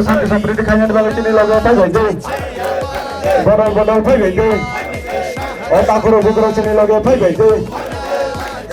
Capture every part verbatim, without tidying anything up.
Santi sampriti khainani bagwi chini loge phai bai de. Bodol bodol phai bai de. O takhoro bukro chini loge phai bai de.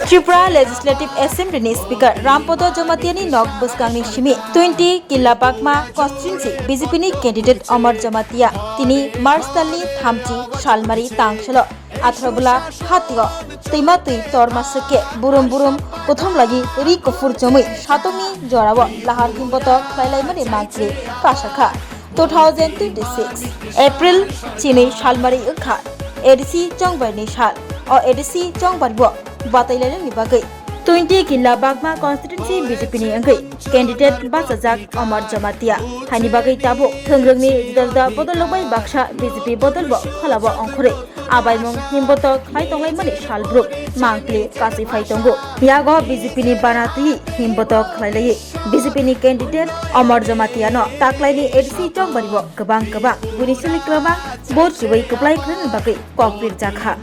Tripura Legislative Assembly ni Speaker Rampodo Jamatia ni nok bwskang ni simi twenty Killa Bagma constituency B J P ni candidate Amar Jamatia tini March tal ni thamchi salmari tangsalo Athrobwla hatio twima twi torma swkhe burum burum kuthum lagi ri kuphur chumui satokni jorao lahar himbotok khlailaimani mangkri kasakha. Two thousand twenty-six April chini salmari wngkha A D C chongbarni sal. O A D C chongbarbo batailainani bagwi twenty Killa Bagma constituency B J P ni wngwi candidate bachajak Amar Jamatia. Haini bagwi tabuk thwngrwngni juda juda bodol rok bai baksa B J P bodolbo kholabo ongkhorwi abaimung himbotok khlai tonglaimani salbruk mangkli kasui phai tongo. Yago B J P ni bana twi himbotok khlailaiwi B J P ni candidate Amar Jamatia no taklaini A D C chongbarbo kwbang kwbang buini simi kwbang vote rwui kwplai khlaina bagwi kokpir jakha.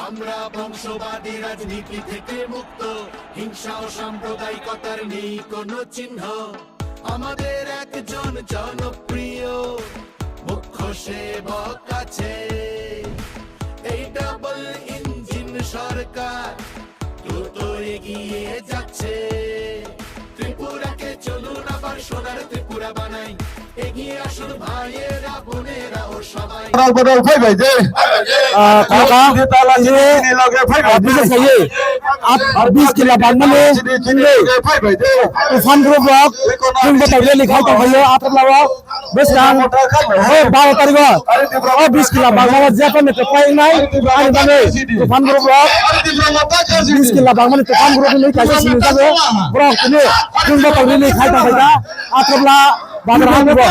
আমরা বংশবাদী রাজনীতি থেকে মুক্ত, হিংসা ও সাম্প্রদায়িকতার নেই কোনো চিহ্ন। আমাদের একজন জনপ্রিয় মুখ্য সেবক আছে। এই ডাবল ইঞ্জিন সরকার দ্রুত এগিয়ে যাচ্ছে। ত্রিপুরাকে চলুন আবার সোনার ত্রিপুরা বানাই। এগিয়ে আসুন ভাইয়েরা, বোনেরা ও সবাই। Bodol bodol phai bai de. Ah, kaka, ini, ah, bisa saye. At, bis kila bagmani, hindi. Tufan group rok, hindi tawle likhai tongkhayo, Athrobwla rok. Bwskang o baro tarigo o bis kila bagmao jefano kwplai wngnai, ani bagwi tufan group rok bis kila bagmani tufan group hinwi kaisa simi jago. Borok tini chwngbo tongwi khai tongkhaikha Athrobwla bazar hapni bo.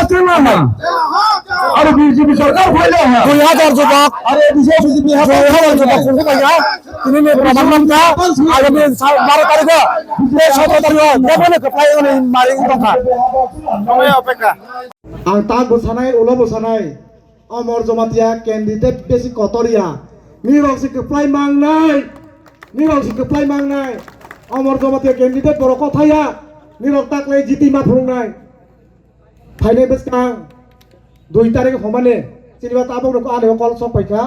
Aro B J P sarkar phaila ha. Dui hazar jubok, aro B J P dui hazar jubok kungkhu paikha. Tini ni proman mankha, agami sa-, baro tarigo, tei sotro tarigo jefano kwplai wngnai mari wngtongkha. Ang tak bo sanai, ulo bo sanai. Amar Jamatia candidate besi kotor ya. Nirok se kwplai mangnai. Nirok se kwplai mangnai. Amar Jamatia candidate borok kothai ya. Nirok taklai jiti ma phunuknai. Phainai bwskang dui tarik homani chini ba tabuk rok ani o kol sok paikha.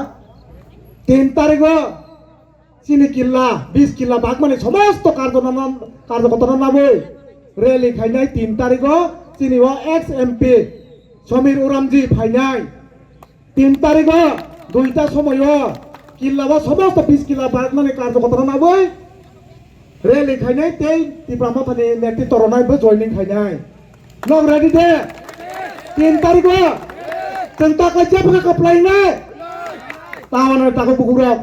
Tin tarigo chini killa, bis killa bagmani somosto karjo nana, karjo kotorna nabwi rally khainai tin tarigo chini o ex M P Samir Uramji phainai. Tin tarigo duita somoyo killa o somosto bis killa bagmani karjo kotorna nabwi rally khainai tei Tipra Mothani netrito ronai bo joining khainai. Nok ready de? Tin tarigo chwng taklai jefano kwplai wngnai. Tamo no takhuk bukhuk rok.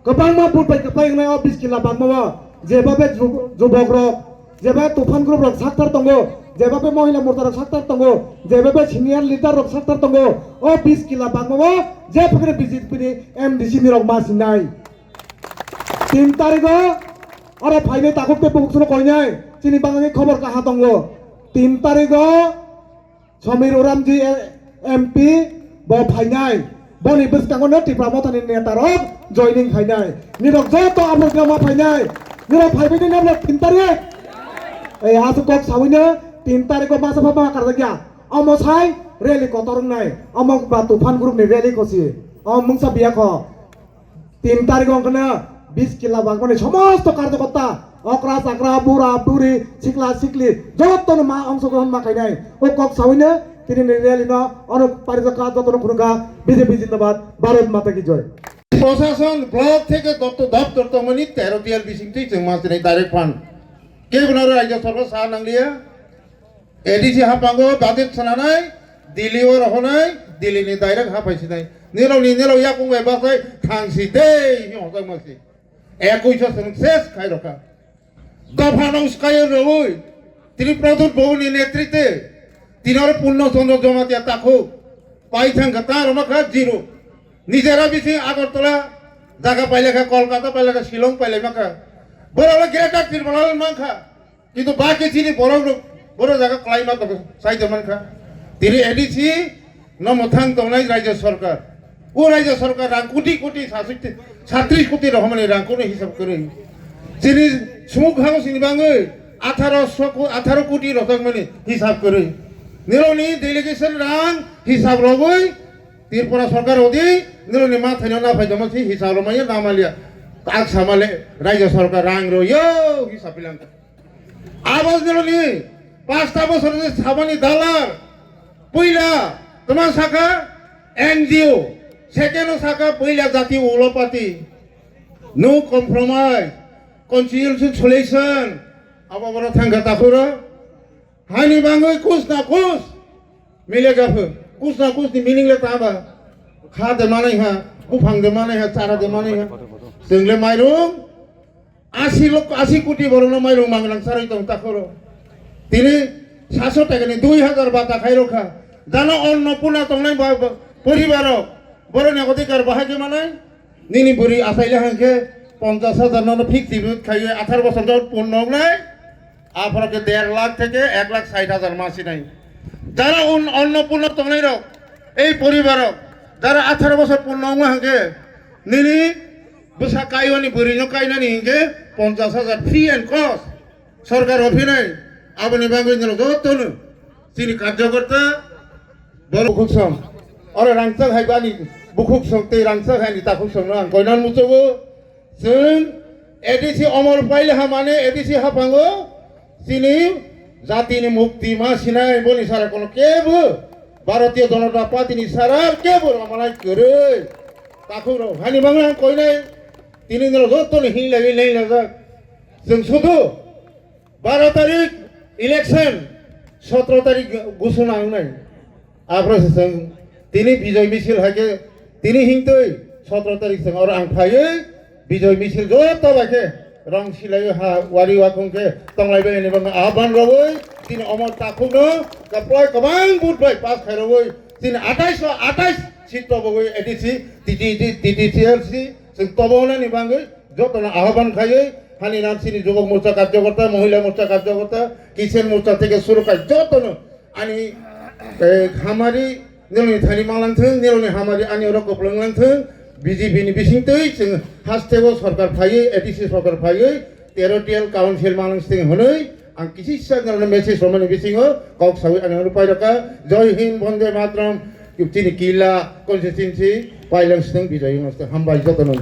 Kwbangma vote bai kwplai wngnai o bis killa bagmao, jebabe ju-, jubok rok, jebabe Tufan group rok sakthar tongo, jebabe Mohila Morcha rok sakthar tongo, jebabe senior leader rok sakthar tongo, o bis killa bagmao jephakre B J P ni M D C ni rok ma sinai. Tin tarigo oro phainai takhuk tei bukhuk sono koinai, chini bagwi khobor kaha tongo. Tin tarigo Samir Uramji M P bo phainai. Boni bwskango no Tipra Mothani neta rok joining khainai. Nirok joto abo jama phainai. Nirok phaibai de nabla tin tarik. Ei aswk kok sawino tin tarik o masa pha ma karjakya. Omo sai rally kotor wngnai. Omo ba Tufan group ni rally kosi. Omo mungsa biya kho. Tin tarik wngkhana bis killa bagmani somosto karjakota, okra chakra, bura buri, sikla sikli, jotono ma ongsogrohon ma khainai. O kok sawino tini ni rally no ono parijak kha, jotono khulung kha, B J P zindabad, Bharat Mata ki joy. প্রশাসন ব্লক থেকে দপ্তর দপ্তর তমনি তেরো বিয়াল বিশিং তুই চেংমা চেনাই ডাইরেক্ট ফান্ড কে বনারো রাজ্য সরকার সার নাংলিয়া। A D C hapango budget sananai, Delhi o rohonai, Delhi ni direct hapai sinai. Nirok ni nirok yakung bai baksai thangsi tei hi hojak masi. Ekuiso song ses khai rokha. Dopha no uskai roi, Tripura Dut Bobo ni netrite, tinore Purno Chandra Jamatia takhu, pai thangkha ta roma kha zero. Nijera bisi Agartala, jaga pailekha, Kolkata pailekha, Shillong pailaima kha. Borok le Greater Tripura le mankha. Kintu baki chini borok rok, borok jaga kwlaima tongo, sai tongmani kha. Tini A D C no mwthang tongnai Rajya Sarkar. O raijyo sorkar rang koti koti, satris koti rohormani rang kono hisab kwrwi. Chini Smukhango sini bangwi atharo so ko-, atharo koti rohormani hisab kwrwi. Nirokni delegation rang hisab rogwi Tripura sorkar odi nirokni mathaino naphai tongma si hisab romaya namalia. Tak samale raijyo sorkar rang royo hisab bilang. Abo nirokni pasta bosor ni sabani dalar. Puila toma saka N G O, second o saka puila jati ulopati. No compromise, conciliation, solution. Abo boro thangkha takhuro. Hani bangwi kus na kus. Mile gaphu. Kus na kus ni meaning le taba. Kha de manai ha, buphang de manai ha, chara de manai ha. Chwngle mairung. Asi lok, asi koti borokno mairung mangnang charwi tong takhoro. Tini saso takani dui hazar bata khairokha. Jano Annapurna tongnai ba, ba, poribarok. Borokni odhikar bahai khe manai. Nini bwrwi achaile hangkhe ponchas hazar nono fixed deposit khaiwi atharo bosor jot purno wngnai. Aphoro khe der lakh theke ek lakh sait hazar masinai. Jara un-, Annapurna tongnairok, ei poribarok, jara atharo bosor purno wngma hangkhe, nini bwsa kaiwani bwrwino kainani hinkhe ponchas hazar free and cost sorkar rw phinai. Aboni bagwi nirok jotono chini karjokorta borok bukhuksong. Oro rangchak hai bani bukhuksong tei rangchak hai ni takhuksongno ang koinan muchungo. Chwng A D C omor paile hamani A D C haphango chini jatini mukti ma sinai boni sara kono kebo Bharatiya Janata Party ni sara kebo rwmanai kwrwi. Takhuk rok hani bangla ang koinai tini nirok joto ni hinlaiwi lailajak. Chwng sudu baro tarik election, sotro tarik gusuna wngnai. Aphro se chwng tini Bijoy Misil hai khe tini hingtwi sotro tarik chwng oro ang phaiwi Bijoy Misil joto bai khe rong silaiwi ha wari wakhung khe tonglaibai hwnwi bangno ahban rogwi tini omo takhukno kwplai kwbang vote bai pass khairogwi tini atais o atais seat tobogwi A D C, T T C, T T C L C chwng tobo hwnani bangwi jotono ahban khaiwi hani nam chini Jubok Morcha karyakarta, Mohila Morcha karyakarta, Kisan Morcha theke suru khai jotono ani, eh, hamari nirokni thani manglangthwng, nirokni hamari ani oro kwplwng langthwng, B J P ni bisingtwi chwng hasteo sorkar phaiwi, A D C sorkar phaiwi, territorial council manglangthwng hwnwi ang kisisa nirokno message romani bisingo kok sawi ani oro pairokha. Jai Hind, Bande Mataram, chini Killa constituency pailangthwng, Bijoy wngthwng, hambai jotono.